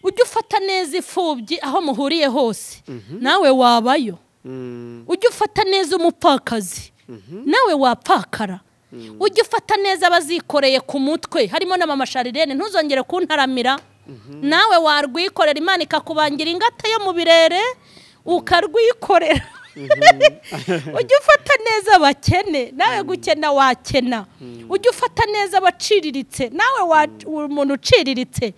Ujye ufata neza imfubyi aho muhuriye hose, nawe wabayo. Ujye ufata neza umupfakazi, nawe wapfakara. Ujye ufata neza abazikoreye ku mutwe, harimo na mama Sharirene, ntuzongere kuntaramira. Nawe warwikorera, Imana ikakubangira ingata yo mu birere ukarwikorera. Ujye ufata neza abakene, nawe gukena wakena. Ujye ufata neza abaciriritse, nawe umuntu uciriritse.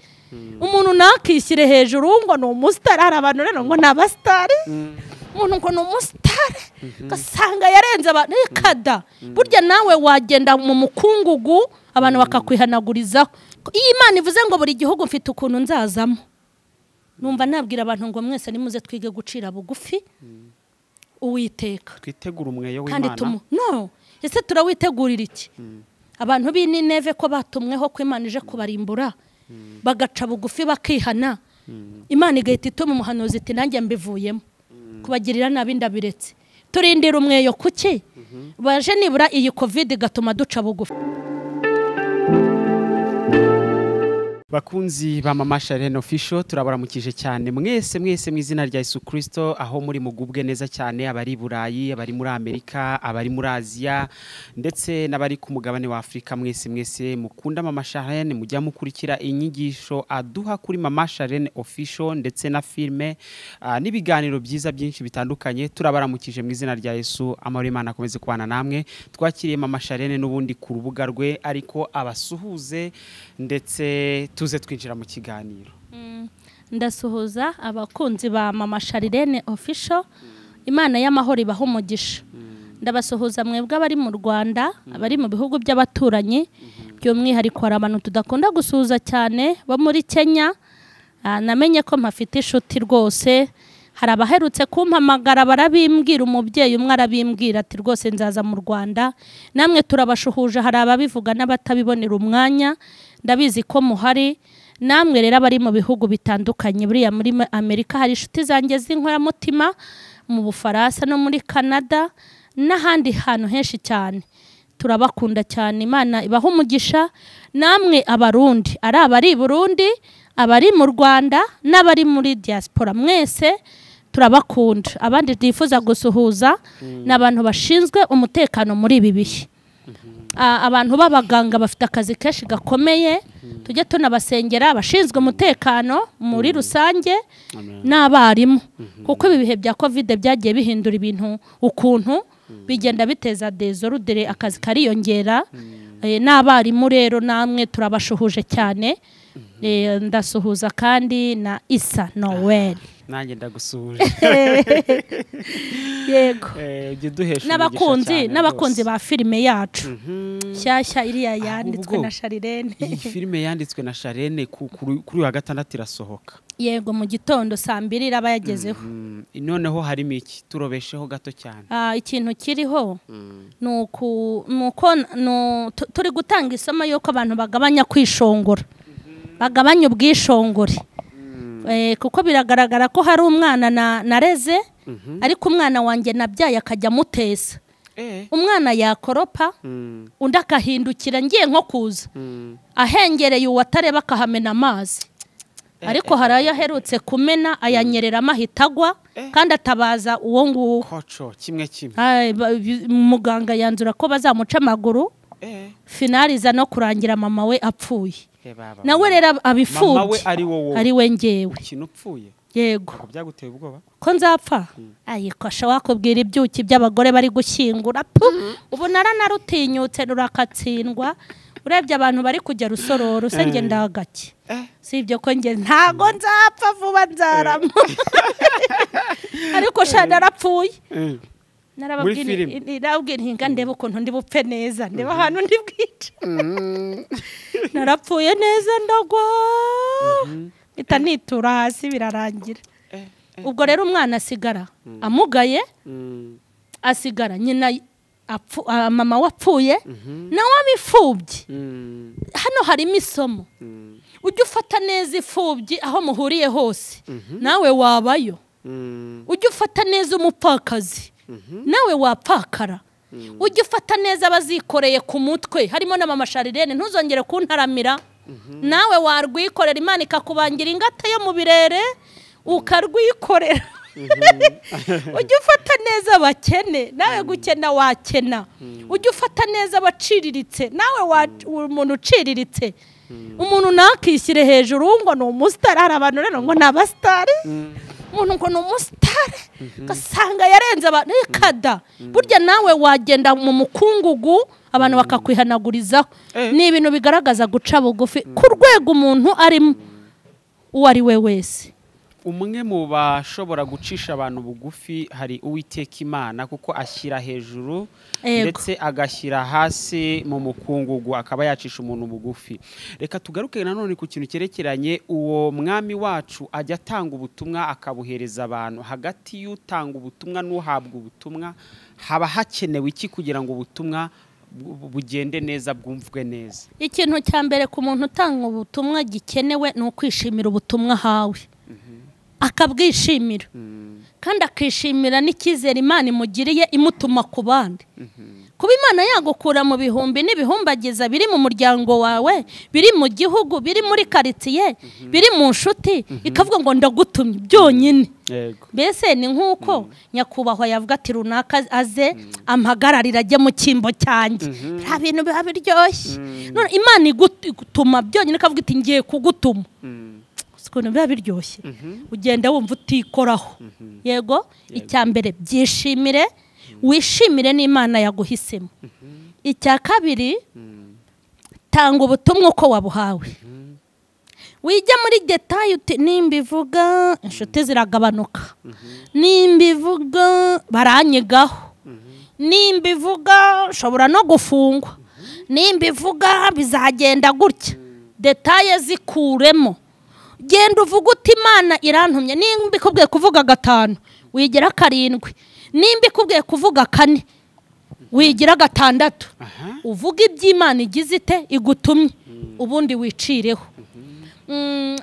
Umuntu nakishyire hejuru ngo ni umusitari, hari abantu rero ngo ni abasitari, umuntu ngo ni umusitari ugasanga yarenze abantu kada. Burya nawe wagenda mu mukungugu abantu bakakwihanagurizaho. Iyi Imana ivuze ngo buri gihugu mfite ukuntu nzazamo, numva nabwira abantu ngo mwese nimuze twige gucira bugufi Uwiteka, twitegura umweyo w'Imana. No, ese turawitegurira iki? Abantu b'Inineve ko batumweho ko Imana ije kubarimbura, bagaca bugufi bakihana, Imana igahita ituma umuhanuzi iti nanjye mbivuyemo kubagirira nabi ndabiretse. Turindira umweyo kuki? Baje nibura iyi Covid igatuma duca bugufi. Bakunzi ba Mama Charlene Official, turabaramukije cyane mwese mwese mu izina rya Yesu Kristo, aho muri mugubwe neza cyane, abari Burayi, abari muri Amerika, abari muri Aziya ndetse n'abari ku mugabane wa Afrika, mwese mwese mukunda Mama Charlene, mujya mukurikira inyigisho aduha kuri Mama Charlene Official ndetse na filme n'ibiganiro byiza byinshi bitandukanye. Turabaramukije mu izina rya Yesu, amahoro y'Imana akomeze kubana namwe. Twakiriye Mama Charlene n'ubundi ku rubuga rwe, ariko abasuhuze ndetse tuze twinjira mu kiganiro. Ndasuhuza abakunzi ba Mama Charlene Official, Imana y'amahoro ibaha umugisha. Ndabasuhuza mwebwe abari mu Rwanda, abari mu bihugu by'abaturanyi, by'umwihariko hari abantu tudakunda gusuhuza cyane bo muri Kenya. Namenye ko mpafite inshuti rwose, hari abaherutse kumpamagara barabimbwira, umubyeyi umwe arabimbwira ati rwose nzaza mu Rwanda. Namwe turabashuhuje, hari ababivuga n'abatabibonera umwanya, ndabizi ko muhari. Namwe rero abari mu bihugu bitandukanye, buriya muri Amerika hari inshuti zanjye z'inkoramutima, mu Bufaransa no muri Canada n'ahandi hantu henshi cyane, turabakunda cyane. Imana ibaha umugisha. Namwe Abarundi, ari abari i Burundi, abari mu Rwanda n'abari muri diaspora, mwese turabakunda. Abandi twifuza gusuhuza ni abantu bashinzwe umutekano muri ibi bihe. Abantu b'abaganga bafite akazi kenshi gakomeye, tujye tunabasengera, abashinzwe umutekano muri rusange n'abarimu, kuko ibi bihe bya Covid byagiye bihindura ibintu ukuntu bigenda biteza désordre, akazi kariyongera. N'abarimu rero namwe turabashuhuje cyane. Ndasuhuza kandi na Isa Noel. Nanjye ndagusuhuje. Yego. N'abakunzi ba filime yacu shyashya iriya yanditswe na Charlene. Iyi filime yanditswe na Charlene kuri wa gatandatu irasohoka. Yego, mu gitondo saa 2 iraba yagezeho. Noneho harimo iki? Turobesheho gato cyane. Ikintu kiriho nuko turi gutanga isomo yuko abantu bagabanya kwishongora, bagabanya ubwishongore. Kuko biragaragara ko hari umwana nareze, ariko umwana wanjye nabyaye akajya mutesa. Umwana yakoropa undi akahindukira ngiye nko kuza, ahengereye uwatareba akahamena amazi. Ariko hari ayo aherutse kumena ayanyerera amahita agwa, kandi atabaza uwo nguwo. Koco kimwe kimwe. Muganga yanzura ko bazamuca amaguru, finaliza no kurangira mama we apfuye. Nawe rero abifubye ari we ngewe. Ikintu upfuye. Yego. Byaguteye ubwoba ko nzapfa? Ayikosha wakubwira ibyuki by'abagore bari gushyingura. Ubu naranarutinyutse rurakatsindwa. Urebye abantu bari kujya Rusororo se nge ndagake. Si ibyo ko nge ntago nzapfa vuba nzarama. Ariko sha narapfuye. Narababwira ntinga ndebe ukuntu ndi bupfe neza, ndeba ahantu ndi bwica. Narapfuye neza ndagwa, mpita nitura hasi birarangira. Ubwo rero umwana asigara amugaye, asigara nyina mama wapfuye, nawe abifubye. Hano harimo isomo. Ujye ufata neza imfubyi aho muhuriye hose, nawe wabayo. Ujye ufata neza umupfakazi, nawe wapfakara. Ujye ufata neza abazikoreye ku mutwe, harimo na Mama Charlene, ntuzongere kuntaramira. Nawe warwikorera, Imana ikakubangira ingata yo mu birere ukarwikorera. Ujye ufata neza abakene, nawe gukena wakena. Ujye ufata neza abaciriritse, nawe umuntu uciriritse. Umuntu nakishyire hejuru ngo ni umusitari, hari abantu rero ngo ni abasitari, umuntu ngo ni umusitari ugasanga yarenze abantu kada. Burya nawe wagenda mu mukungugu abantu bakakwihanagurizaho. Ni ibintu bigaragaza guca bugufi ku rwego umuntu arimo uwo ari we wese. Umwe mu bashobora gucisha abantu bugufi hari Uwiteka Imana, kuko ashyira hejuru ndetse agashyira hasi mu mukungugu, akaba yacisha umuntu bugufi. Reka tugaruke nanone ku kintu cyerekeranye uwo mwami wacu ajya atanga ubutumwa akabuhereza abantu. Hagati y'utanga ubutumwa n'uhabwa ubutumwa haba hakenewe iki kugira ngo ubutumwa bugende neza, bwumvwe neza? Ikintu cya mbere ku muntu utanga ubutumwa gikenewe ni ukwishimira ubutumwa ahawe, akabwishimira kandi akishimira n'icyizere Imana imugiriye imutuma ku bandi. Kuba Imana yagukura mu bihumbi n'ibihumbagiza biri mu muryango wawe, biri mu gihugu, biri muri karitsiye, biri mu nshuti, ikavuga ngo ndagutumye byonyine. Mbese ni nk'uko nyakubahwa yavuga ati runaka aze ampagararira ajye mu cyimbo cyanjye. Nta bintu biba biryoshye. None Imana igutuma byonyine ikavuga iti ngiye kugutuma. Ukuntu biba biryoshye, ugenda wumva utikoraho. Yego, icya mbere byishimire, wishimire n'Imana yaguhisemo. Icya kabiri, tanga ubutumwa uko wabuhawe. Wijya muri detail uti nimbivuga inshuti ziragabanuka, nimbivuga baranyigaho, nimbivuga nshobora no gufungwa, nimbivuga bizagenda gutya. Detail zikuremo. Genda uvuga uti Imana irantumye. Nimba ikubwiye kuvuga 5 wigira 7, nimba ikubwiye kuvuga 4 wigira 6. Uvuga iby'Imana igize ite igutumye, ubundi wicireho.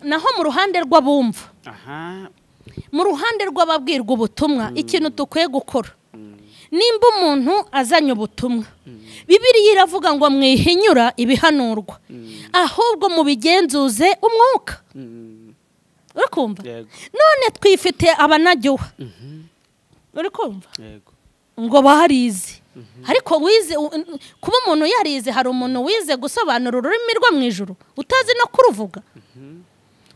Naho mu ruhande rw'abumva, mu ruhande rw'ababwirwa ubutumwa, ikintu dukwiye gukora, nimba umuntu azanye ubutumwa, Bibiliya iravuga ngo mwihinyura ibihanurwa, ahubwo mubigenzuze umwuka. Urikumva? None twifite abanajyuha. Urikumva? Ngo barize. Ariko wize, kuba umuntu yarize, hari umuntu wize gusobanura ururimi rwo mu ijuru utazi no kuruvuga.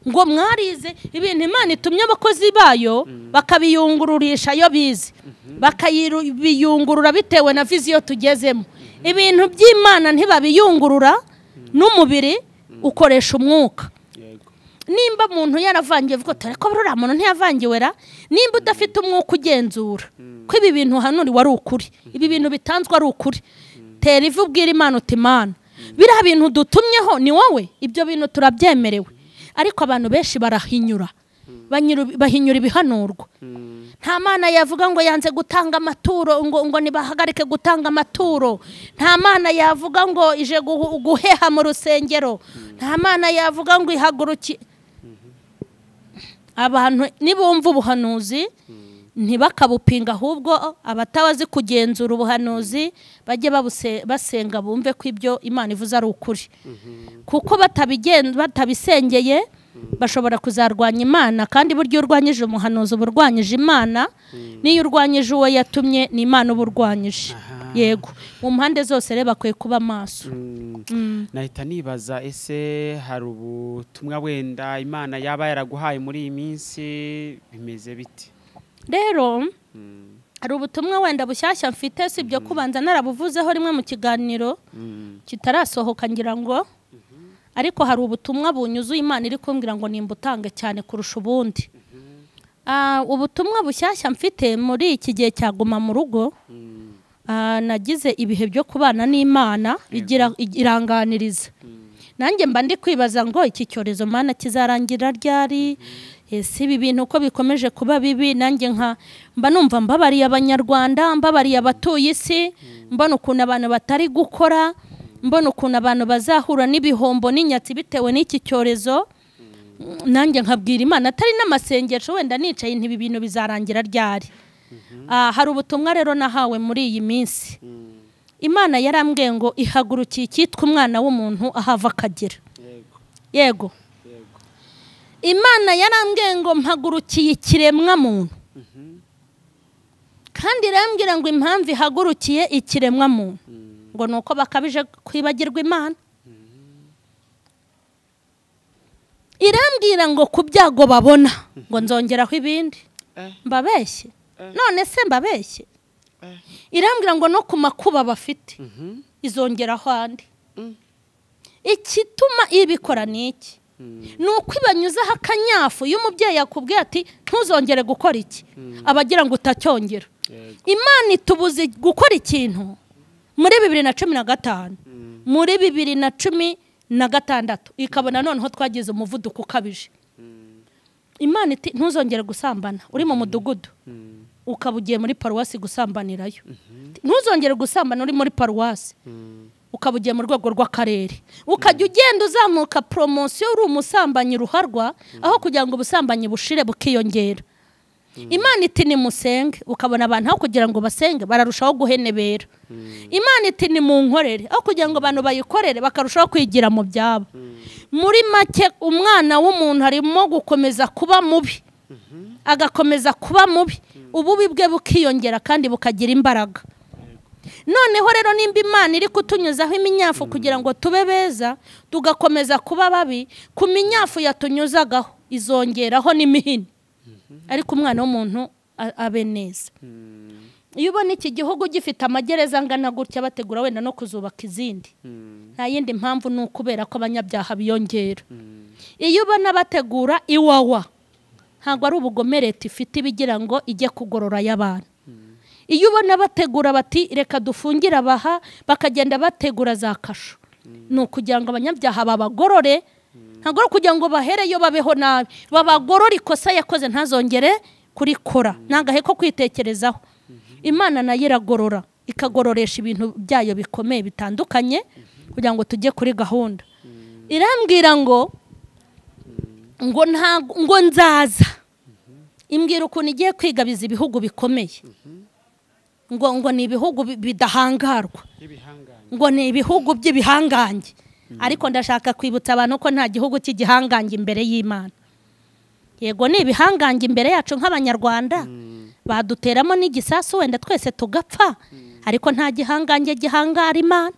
Ngo mwarize ibintu Imana itumye abakozi bayo bakabiyungururisha yo bize, bakayibiyungurura bitewe na viziyo tugezemo. Ibintu by'Imana ntibabiyungurura n'umubiri, ukoresha umwuka. Nimba umuntu yaravangiwe vuga ati ariko ruriya muntu ntiyavangiwe ra, nimba udafite umwuka ugenzura ko ibi bintu hanuri wari ukuri, ibi bintu bitanzwe ari ukuri, tera ivu ubwira Imana uti Imana biriya bintu dutumyeho ni wowe, ibyo bintu turabyemerewe. Ariko abantu benshi barahinyura, bahinyura ibihanurwa. Nta mana yavuga ngo yanze gutanga amaturo, ngo nibahagarike gutanga amaturo. Nta mana yavuga ngo ije guheha mu rusengero. Nta mana yavuga ngo ihaguruki. Abantu nibumva ubuhanuzi ntibakabupinga, ahubwo abatabazi kugenzura ubuhanuzi bajye basenga bumve ko ibyo Imana ivuze ari ukuri. Kuko batabisengeye bashobora kuzarwanya Imana, kandi buryo urwanyije umuhanuzi uburwanyije Imana, niyo urwanyije uwo yatumye ni Imana uburwanyije. Yego, mu mpande zose reba bakwiye kuba maso. Nahita nibaza, ese hari ubutumwa wenda Imana yaba yaraguhaye muri iyi minsi bimeze bite? Rero hari ubutumwa wenda bushyashya mfite, si ibyo kubanza narabuvuzeho rimwe mu kiganiro kitarasohoka ngira ngo, ariko hari ubutumwa bunyuzuye Imana iri kumbwira ngo nimbutange cyane kurusha ubundi. Ubutumwa bushyashya mfite muri iki gihe cyaguma mu rugo, nagize ibihe byo kubana n'Imana iranganiriza. Nanjye mba ndi kwibaza ngo iki cyorezo Mana kizarangira ryari? Ese ibi bintu uko bikomeje kuba bibi, nanjye nka mba numva mbabariye Abanyarwanda, mbabariye abatuye isi, mbona ukuntu abantu batari gukora, mbona ukuntu abantu bazahura n'ibihombo n'inyatsi bitewe n'iki cyorezo. Nanjye nkabwira Imana atari n'amasengesho wenda nicaye nti ibi bintu bizarangira ryari. Hari ubutumwa rero nahawe muri iyi minsi. Imana yarambwiye ngo ihagurukiye icyitwa umwana w'umuntu ahava akagera. Yego. Imana yarambwiye ngo mpagurukiye ikiremwa muntu. Kandi irambwira ngo impamvu ihagurukiye ikiremwa muntu ngo nuko bakabije kwibagirwa Imana. Irambwira ngo ku byago babona ngo nzongeraho ibindi. Mbabeshye? None se mbabeshye? Irambwira ngo no ku makuba bafite izongeraho andi. Ikituma ibikora ni iki? Ni uko ibanyuzaho akanyafu. Iyo umubyeyi yakubwiye ati ntuzongere gukora iki, abagira ngo utacyongera. Imana itubuze gukora ikintu muri 2015, muri 2016 ikabona noneho twagize umuvuduko ukabije. Imana iti ntuzongere gusambana uri mu mudugudu, ukaba ugiye muri paruwasi gusambanirayo. Ntuzongere gusambana uri muri paruwasi, ukaba ugiye mu rwego rw'akarere, ukajya ugenda uzamuka promotion uri umusambanyi ruharwa, aho kugira ngo ubusambanyi bushire bukiyongera. Imana iti nimusenge, ukabona abantu aho kugira ngo basenge bararushaho guhenebera. Imana iti nimunkorere, aho kugira ngo abantu bayikorere bakarushaho kwigira mu byabo. Muri make umwana w'umuntu arimo gukomeza kuba mubi, agakomeza kuba mubi, ububi bwe bukiyongera kandi bukagira imbaraga. Noneho rero nimba Imana iri kutunyuzaho iminyafu kugira ngo tube beza, tugakomeza kuba babi, ku minyafu yatunyuzagaho izongeraho n'imihini. Ariko umwana w'umuntu abe neza. Iyo ubona iki gihugu gifite amagereza angana gutya bategura wenda no kuzubaka izindi, nta yindi mpamvu ni ukubera ko abanyabyaha biyongera. Iyo ubona bategura Iwawa, ntabwo ari ubugome leta ifite ibigira ngo ijye kugorora y'abantu. Iyo ubona bategura bati reka dufungire abaha, bakagenda bategura za kasho, ni ukugira ngo abanyabyaha babagorore. Ntabwo ari kugira ngo bahereyo babeho nabi, babagorore ikosa yakoze ntazongere kurikora. Nagahe ko kwitekerezaho. Imana nayo iragorora, ikagororesha ibintu byayo bikomeye bitandukanye kugira ngo tujye kuri gahunda. Irambwira ngo ngo nzaza. Imbwira ukuntu igiye kwigabiza ibihugu bikomeye. Ngo ni ibihugu bidahangarwa, ngo ni ibihugu by'ibihangange. Ariko ndashaka kwibutsa abantu ko nta gihugu cy'igihangange imbere y'Imana. Yego ni ibihangange imbere yacu nk'Abanyarwanda, baduteramo n'igisasu wenda twese tugapfa, ariko nta gihangange gihangara Imana.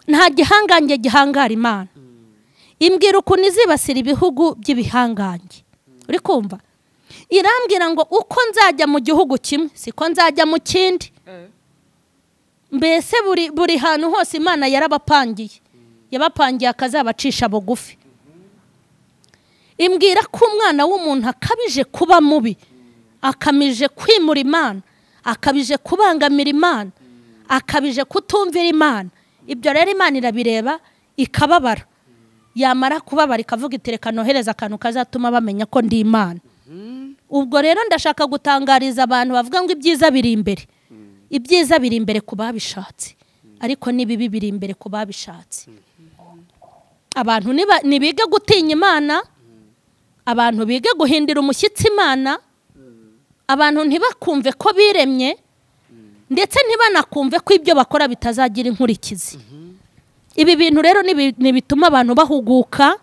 Nta gihangange gihangara Imana. Imbwira ukuntu izibasira ibihugu by'ibihangange. Uri kumva? Irambwira ngo uko nzajya mu gihugu kimwe siko nzajya mu kindi. Mbese buri hantu hose Imana yarabapangiye, yabapangiye akazabacisha bugufi. Imbwira ko umwana w'umuntu akabije kuba mubi, akamije kwimura Imana, akabije kubangamira Imana, akabije kutumvira Imana. Ibyo rero Imana irabireba ikababara. Yamara kubabara ikavuga iti reka nohereza akantu kazatuma bamenya ko ndi Imana. Ubwo rero ndashaka gutangariza abantu bavuga ngo ibyiza biri imbere. Ibyiza biri imbere ku babishatse, ariko n'ibibi biri imbere ku babishatse. Abantu nibige gutinya Imana, abantu bige guhindira umushyitsi Imana, abantu ntibakumve ko biremye, ndetse ntibanakumve ko ibyo bakora bitazagira inkurikizi. Ibi bintu rero nibituma abantu bahuguka.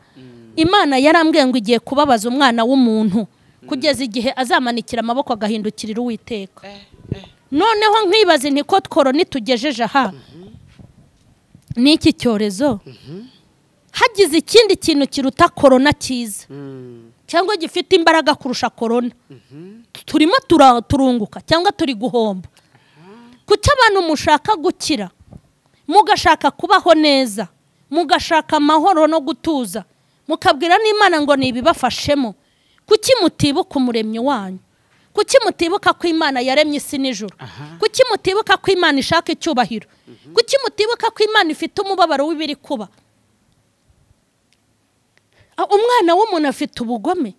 Imana yarambwiye ngo igiye kubabaza umwana w'umuntu kugeza igihe azamanikira amaboko agahindukirira Uwiteka. Noneho nkibaze nti ko korona itugejeje aha n'iki cyorezo, hagize ikindi kintu kiruta korona cyiza cyangwa gifite imbaraga kurusha korona, turimo turunguka cyangwa turi guhomba. Kuki abantu mushaka gukira, mugashaka kubaho neza, mugashaka amahoro no gutuza, mukabwira n'Imana ngo nibibafashemo, kuki mutibuka umuremyi wanyu? Kuki mutibuka ko Imana yaremye isi n'ijuru? Kuki mutibuka ko Imana ishaka icyubahiro? Kuki mutibuka ko Imana ifite umubabaro w'ibiri kuba? Umwana w'umuntu afite ubugome,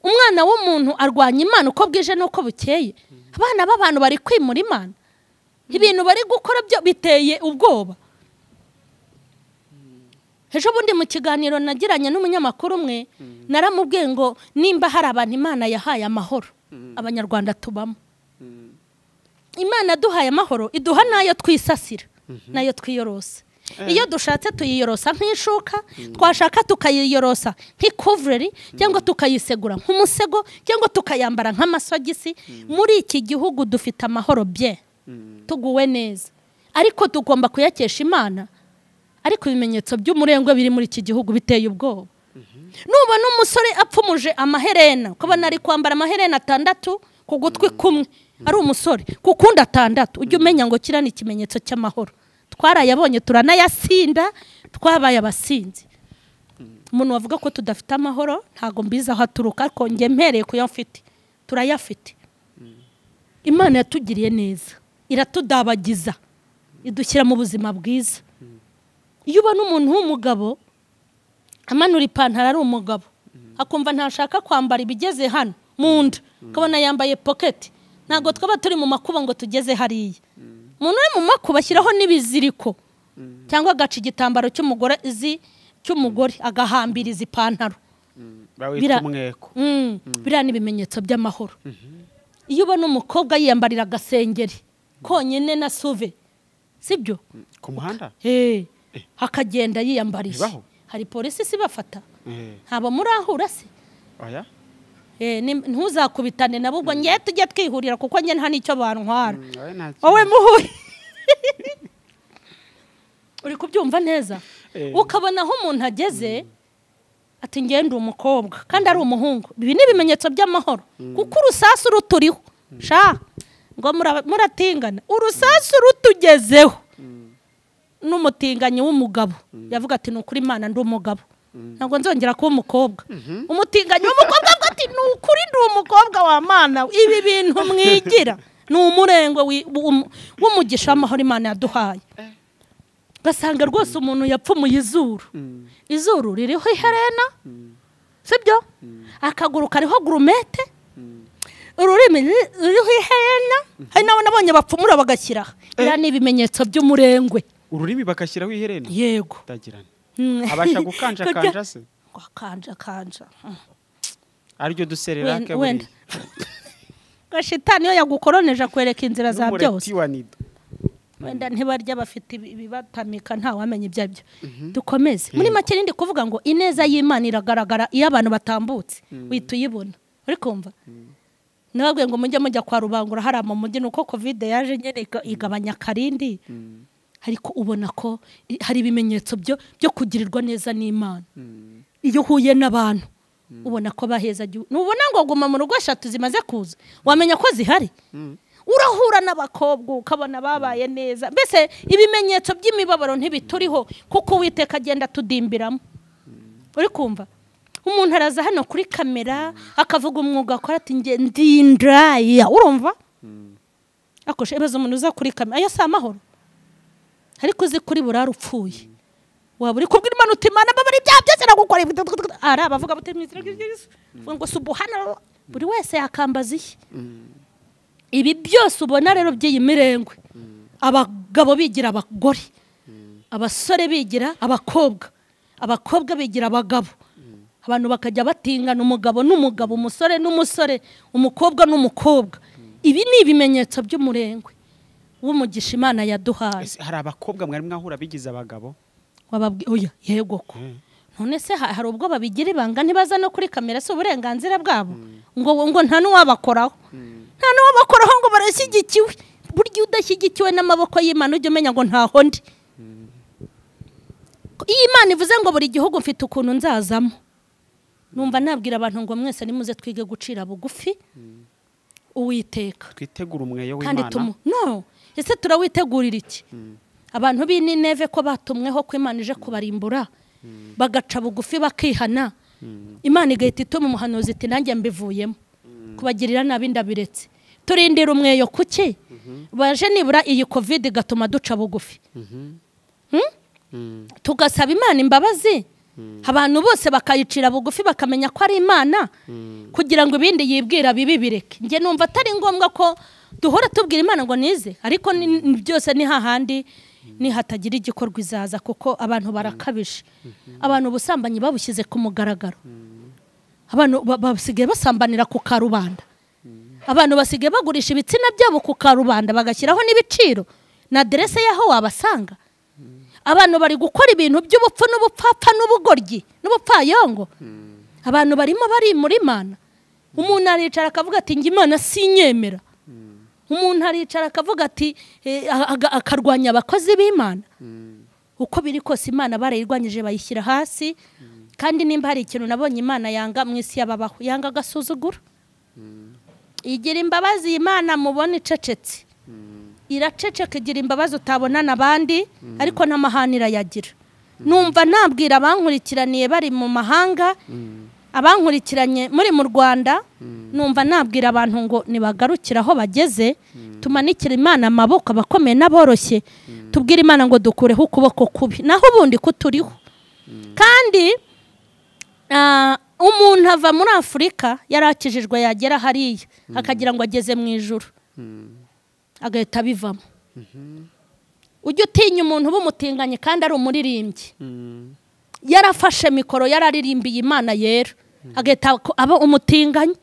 umwana w'umuntu arwanya Imana uko bwije n'uko bukeye. Abana b'abantu bari kwimura Imana, ibintu bari gukora byo biteye ubwoba. Ejo bundi mu kiganiro nagiranye n'umunyamakuru umwe, naramubwiye ngo nimba hari abantu Imana yahaye amahoro, Abanyarwanda tubamo. Imana duhaye amahoro, iduha nayo twisasira, nayo twiyorosa. Iyo dushatse tuyiyorosa nk'ishuka, twashaka tukayiyorosa nk'ikuvureri, cyangwa tukayisegura nk'umusego, cyangwa tukayambara nk'amasogisi. Muri iki gihugu dufite amahoro bye, tuguwe neza, ariko tugomba kuyakesha Imana. Ariko ibimenyetso by'umurengwe biri muri iki gihugu biteye ubwoba. Nubona umusore apfumuje amaherena, ukabona ari kwambara amaherena 6 ku gutwi kumwe, ari umusore ku kundi 6, ujye umenya ngo kiriya ni ikimenyetso cy'amahoro. Twarayabonye turanayasinda, twabaye abasinzi. Umuntu wavuga ko tudafite amahoro ntago mbizi aho aturuka, ariko njye mpereye kuyo mfite, turayafite. Imana yatugiriye neza, iratudabagiza, idushyira mu buzima bwiza. Iyo ubona umuntu w'umugabo amanura ipantaro ari umugabo, akumva ntashaka kwambara ibigeze hano mu nda, ukabona yambaye pocket, ntago twaba turi mu makuba ngo tugeze hariya. Umuntu uri mu makuba ashyiraho n'ibiziriko, cyangwa agaca igitambaro cy'umugore cy'umugore agahambiriza ipantaro. Biriya ni ibimenyetso by'amahoro. Iyo ubona umukobwa yiyambarira agasengeri konyine na suve, sibyo? Ku muhanda? Akagenda yiyambariye. Hari polisi sibafata. Ntabo murahura se? Oya. Ntuzakubitane nabo ubwo ngiye tujye twihurira, kuko njye nta nicyo bantwara. Wowe muhuye. Uri kubyumva neza? Ukabona aho umuntu ageze ati ngiye ndi umukobwa kandi ari umuhungu. Ibi ni ibimenyetso by'amahoro, kuko urusasu ruturiho. Sha ngo muratingana, urusasu rutugezeho. N'umutinganyi w'umugabo yavuga ati nukuri Imana ndi umugabo, ntabwo nzongera kuba umukobwa. Umutinganyi w'umukobwa avuga ati nukuri ndi umukobwa wa Mana. Ibi bintu mwigira ni umurengwe w'umugisha w'amahoro Imana yaduhaye. Gasanga rwose umuntu yapfumuye izuru, izuru ririho iherena, sibyo? Akaguru kariho gurumete, ururimi ruriho iherena. Hari n'abo nabonye bapfumura bagashyira. Biriya ni ibimenyetso by'umurengwe. Ururimi bagashyiraho iherena? Yego. Ndagirana. Abasha gukanja kanja se? Kanja kanja. Aryo duserera ke buri. Gashitani yo yagukoroneje akwereka inzira za byose. Wenda ntibarya bafite ibibatamika, nta wamenye ibyo aribyo. Dukomeze. Muri make nindi kuvuga ngo ineza y'Imana iragaragara iyo abantu batambutse, uhita uyibona. Uri kumva? Nababwiye ngo mujye mujya kwa Rubangura hari mu mujyi, nuko Covid yaje nyene igabanya karindi. Ariko ubona ko hari ibimenyetso byo kugirirwa neza n'Imana. Iyo uhuye n'abantu ubona ko baheza. Nubona ngo guma mu rugo 3 zimaze kuza, wamenya ko zihari. Urahura n'abakobwa ukabona babaye neza. Mbese ibimenyetso by'imibabaro ntibituriho, kuko Uwiteka agenda tudimbiramo. Uri kumva? Umuntu araza hano kuri kamera akavuga umwuga akora ati nge ndindraya. Urumva? Akoshe ibibazo umuntu uza kuri kamera, ayo si amahoro. Ariko uzi kuri burara upfuye, waba uri kubwira Imana uti Imana mbabara ibyaha byose nagukora. Ara abavuga bati mu izina rya Yesu, ngo subuhana, buri wese yakambaza iye. Ibi byose ubona rero by'iyi mirengwe, abagabo bigira abagore, abasore bigira abakobwa, abakobwa bigira abagabo, abantu bakajya batingana umugabo n'umugabo, umusore n'umusore, umukobwa n'umukobwa. Ibi ni ibimenyetso by'umurengwe w'umugisha Imana yaduhaye. Hari abakobwa mwari mwahura bigize abagabo? Wababwiye? Oya, yego ko. None se hari ubwo babigira ibanga ntibaza no kuri kamera, si uburenganzira bwabo? Ngo nta n'uwabakoraho. Nta n'uwabakoraho ngo barashyigikiwe. Burya udashyigikiwe n'amaboko y'Imana ujye umenya ngo ntaho ndi. Iyo Imana ivuze ngo buri gihugu mfite ukuntu nzazamo, numva nabwira abantu ngo mwese nimuze twige gucira bugufi Uwiteka. Twitegura umweyo w'Imana. No, ese turawitegurira iki? Abantu b'Inineve ko batumweho ko Imana ije kubarimbura, bagaca bugufi bakihana, Imana igahita ituma umuhanuzi iti nanjye mbivuyemo, kubagirira nabi ndabiretse. Turindira umweyo kuki? Baje nibura iyi Covid igatuma duca bugufi. Tugasaba Imana imbabazi, abantu bose bakayicira bugufi bakamenya ko ari Imana, kugira ngo ibindi yibwira bibi bireke. Nge numva atari ngombwa ko duhora tubwira Imana ngo nize, ariko byose ni hahandi ni hatagira igikorwa izaza, kuko abantu barakabije. Abantu ubusambanyi babushyize ku mugaragaro. Abantu basigaye basambanira ku karubanda. Abantu basigaye bagurisha ibitsina byabo ku karubanda, bagashyiraho n'ibiciro na aderese y'aho wabasanga. Abantu bari gukora ibintu by'ubupfu n'ubupfapfa n'ubugoryi n'ubupfayongo. Abantu barimo bari muri Imana. Umuntu aricara akavuga ati njye Imana sinyemera. Umuntu aricara akavuga ati akarwanya abakozi b'Imana. Uko biri kose Imana barayirwanyije bayishyira hasi. Kandi nimba hari ikintu nabonye Imana yanga mu isi y'ababaho, yanga agasuzuguro. Igira imbabazi Imana mubona icecetse. Iraceceka igira imbabazi utabonana abandi, ariko n'amahane irayagira. Numva nabwira abankurikiraniye bari mu mahanga, abankurikiranye muri mu Rwanda, numva nabwira abantu ngo nibagarukira aho bageze, tumanikire Imana amaboko abakomeye n'aboroshye, tubwire Imana ngo dukureho ukuboko kubi, naho ubundi kuturiho. Kandi umuntu ava muri Afurika yarakijijwe yagera hariya akagira ngo ageze mu ijuru, agahita abivamo. Ujye utinya umuntu bumutinganye kandi ari umuririmbyi, yarafashe mikoro yararirimbiye Imana yera, agahita aba umutinganye.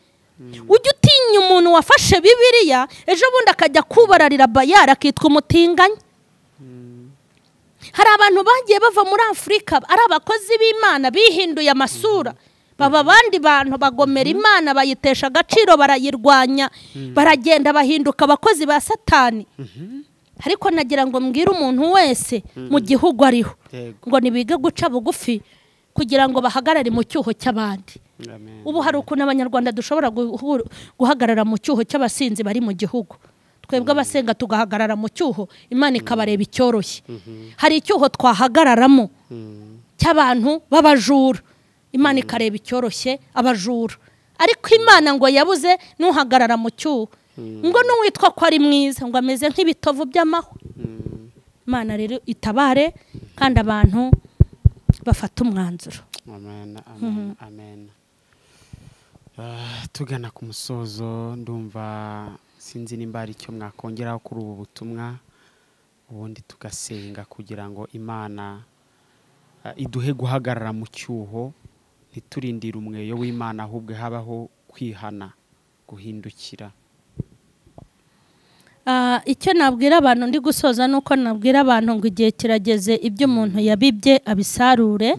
Ujye utinya umuntu wafashe Bibiliya ejo bundi akajya kubararira bayara akitwa umutinganye. Hari abantu bagiye bava muri Afurika ari abakozi b'Imana bihinduye amasura, baba abandi bantu bagomera Imana bayitesha agaciro barayirwanya, baragenda bahinduka abakozi ba Satani. Ariko nagira ngo mbwire umuntu wese mu gihugu ariho ngo nibige guca bugufi kugira ngo bahagarare mu cyuho cy'abandi. Ubu hari ukuntu Abanyarwanda dushobora guhagarara mu cyuho cy'abasinzi bari mu gihugu. Twebwe abasenga tugahagarara mu cyuho, Imana ikabareba icyoroshye. Hari icyuho twahagararamo cy'abantu b'abajura, Imana ikareba icyoroshye abajura. Ariko Imana ngo yabuze n'uhagarara mu cyuho, ngo n'uwitwa ko ari mwiza ngo ameze nk'ibitovu by'amahwa. Imana rero itabare kandi abantu bafata umwanzuro. Amen, amen, amen. Tugana ku musozo, ndumva sinzi nimba ari icyo mwakongeraho kuri ubu butumwa, ubundi tugasenga kugira ngo Imana iduhe guhagarara mu cyuho, ntiturindire umweyo w'Imana ahubwo habaho kwihana, guhindukira. Icyo nabwira abantu ndi gusoza nuko nabwira abantu ngo igihe kirageze ibyo umuntu yabibye abisarure.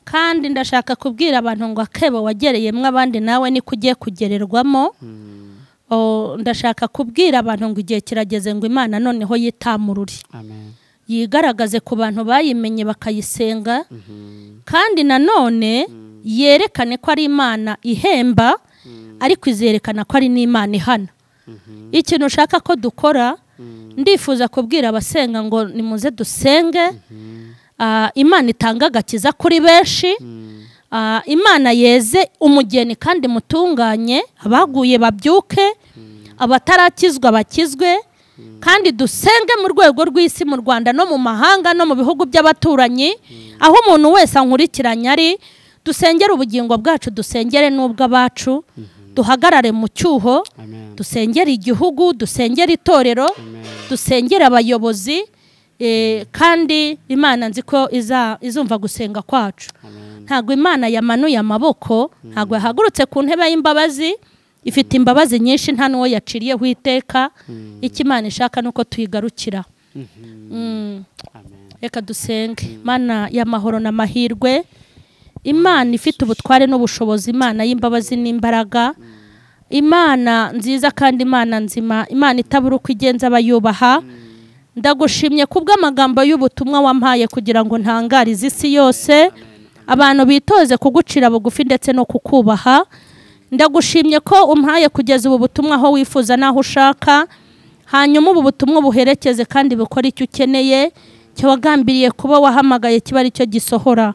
Kandi ndashaka kubwira abantu ngo akebo wagereyemwe abandi nawe niko ugiye kugererwamo. Ndashaka kubwira abantu ngo igihe kirageze ngo Imana noneho yitamurure. Amen. Yigaragaze ku bantu bayimenye bakayisenga. Kandi nanone yerekane ko ari Imana ihemba, ariko izerekana ko ari n'Imana ihana. Ikintu ushaka ko dukora, ndifuza kubwira abasenga ngo nimuze dusenge. Imana itanga agakiza kuri benshi. Imana yeze umugeni kandi mutunganye, abaguye babyuke, abatarakizwa bakizwe. Kandi dusenge mu rwego rw'isi mu Rwanda no mu mahanga no mu bihugu by'abaturanyi, aho umuntu wese ankurikiranye ari, dusengere ubugingo bwacu, dusengere n'ubw'abacu, duhagarare mu cyuho, dusengere igihugu, dusengere itorero, dusengere abayobozi. Kandi Imana nzi ko izumva gusenga kwacu. Ntabwo Imana yamanuye amaboko, ntabwo yahagurutse ku ntebe y'imbabazi, ifite imbabazi nyinshi nta n'uwo yaciriyeho iteka. Icyo Imana ishaka nuko tuyigarukira. Reka dusenge. Imana y'amahoro n'amahirwe, Imana ifite ubutware n'ubushobozi, Imana y'imbabazi n'imbaraga, Imana nziza kandi Imana nzima, Imana itabura uko igenza abayubaha. Ndagushimye kubw'amagambo y'ubutumwa wampaye kugira ngo ntangarize isi yose, abantu bitoze kugucira bugufi ndetse no kukubaha. Ndagushimye ko umpaye kugeza ubu butumwa aho wifuza naho ushaka, hanyuma ubu butumwa buherekeze kandi bukore icyo ukeneye, cyo wagambiriye kuba wahamagaye kiba ari cyo gisohora.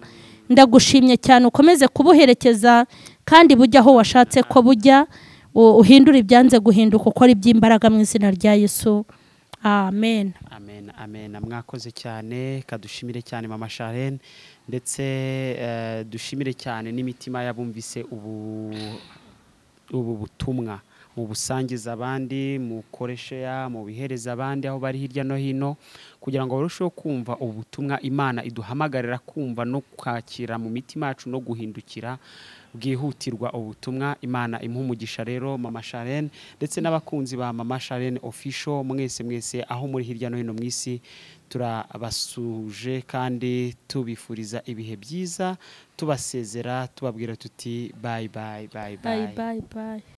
Ndagushimye cyane, ukomeze kubuherekeza kandi bujya aho washatse ko bujya, uhindure ibyanze guhinduka, ukora iby'imbaraga mu izina rya Yesu. Amen. Amen, amen. Mwakoze cyane, kadushimire cyane Mama Charlene, ndetse dushimire cyane n'imitima yabumvise ubu butumwa, mu busangiza abandi, mu koresheya, mu bihereza abandi aho bari hirya no hino, kugira ngo barusheho kumva ubutumwa Imana iduhamagarira kumva no kwakira mu mitima yacu no guhindukira bwihutirwa ubutumwa. Imana imuhe umugisha rero Mama Charlene ndetse n'abakunzi ba Mama Charlene Official mwese mwese aho muri hirya no hino mu isi. Turabasuhuje kandi tubifuriza ibihe byiza, tubasezera tubabwira tuti bye bye bye Bye bye. Bye bye.